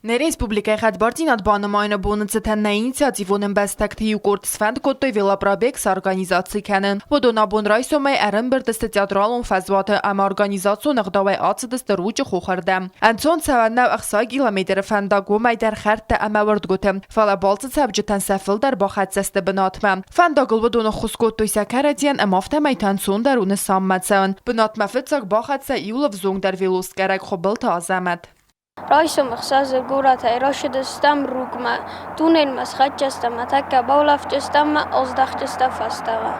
Нӕ республикӕйы хӕдбардзинад банымайыны боны цытӕн нӕ инициативон ӕмбӕстӕгты иу къорд сфӕнд кодтой велопробег сорганизаци кӕнын. Уыдон абон райсомӕй ӕрӕмбырд сты театралон фӕзуаты ӕмӕ организацион ӕгъдауӕй ацыдысты Ручъы хохы рдӕм. Ӕнцон цӕуӕн нӕу 60 километры фӕндаг, уымӕй дӕр хӕрдтӕ ӕмӕ уырдгуыты, фӕлӕ балцы цӕвджытӕн сӕ фылдӕр бахӕццӕ сты бынатмӕ. Фӕндагыл уыдон ӕххуыс кодтой сӕ кӕрӕдзийӕн ӕмӕ афтӕмӕй та ӕнцондӕр у нысанмӕ цӕуын. Бынатмӕ фыццаг бахӕццӕ иу ӕвзонгдӕр велоскъӕрӕг Хуыбылты Азӕмӕт. Райсом ӕхсӕзы горӕтӕй рацыдыстӕм Рукъмӕ. Туннелмӕ схӕццӕ стӕм ӕмӕ тӕккӕ баулӕфдзыстӕм ӕмӕ аздӕхтыстӕм фӕстӕмӕ.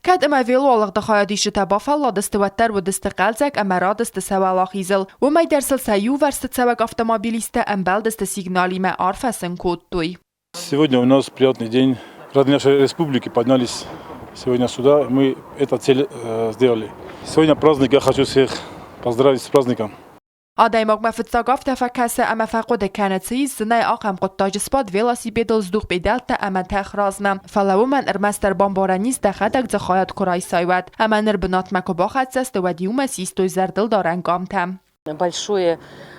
Кӕд ӕмӕ велоалыгъды хайадисджытӕ бафӕлладысты, уӕддӕр уыдысты хъӕлдзӕг ӕмӕ радысты сӕ уӕлахизыл. Уымӕй дӕр сыл сӕ иувӕрсты цӕуӕг автомобилисттӕ ӕмбӕлдысты сигналимӕ, арфӕ сын кодтой. Сегодня у нас приятный день. Ради нашей республики поднялись сегодня сюда. Мы эту цель сделали. Сегодня праздник. Я хочу всех поздравить с праздником. Адӕймагмӕ фыццаг афтӕ фӕкӕсы ӕмӕ фӕхъуыды кӕны, цы ис зынӕй ахӕм хъуыддаджы сбад велосипедыл, здух педӕлттӕ ӕмӕ тӕх размӕ. Фӕлӕ уымӕн ӕрмӕстдӕр бамбарӕн ис, дӕхӕдӕг дзы хайад куы райсай, уӕд. Ӕмӕ ныр бынатмӕ куы бахӕццӕ сты, уӕд иумӕ систой зӕрдылдарӕн къамтӕ. Большое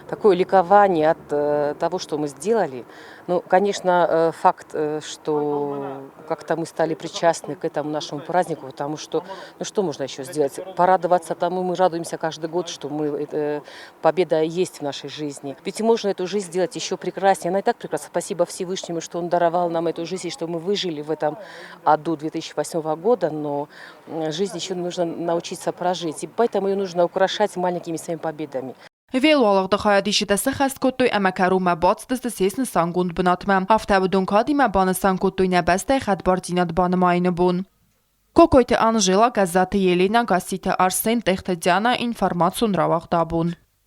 такое ликование от того, что мы сделали. Ну, конечно, факт, что как-то мы стали причастны к этому нашему празднику, потому что, ну что можно еще сделать? Порадоваться тому, мы радуемся каждый год, что мы, победа есть в нашей жизни. Ведь можно эту жизнь сделать еще прекраснее. Она и так прекрасна. Спасибо Всевышнему, что Он даровал нам эту жизнь, и что мы выжили в этом аду 2008 года, но жизнь еще нужно научиться прожить. И поэтому ее нужно украшать маленькими своими победами. Велоалыгъды хайадисджытӕ сыххӕст кодтой ӕмӕ кӕронмӕ бацыдысты се снысангонд бынатмӕ. Афтӕ уыдон кадимӕ банысан кодтой нӕ бӕстӕйы хӕдбардзинад банымайыны бон. Кокойты Анжела, Гӕззаты Еленӕ, Гасситы Арсен, Тъехты Диана, информацион рауагъд абон.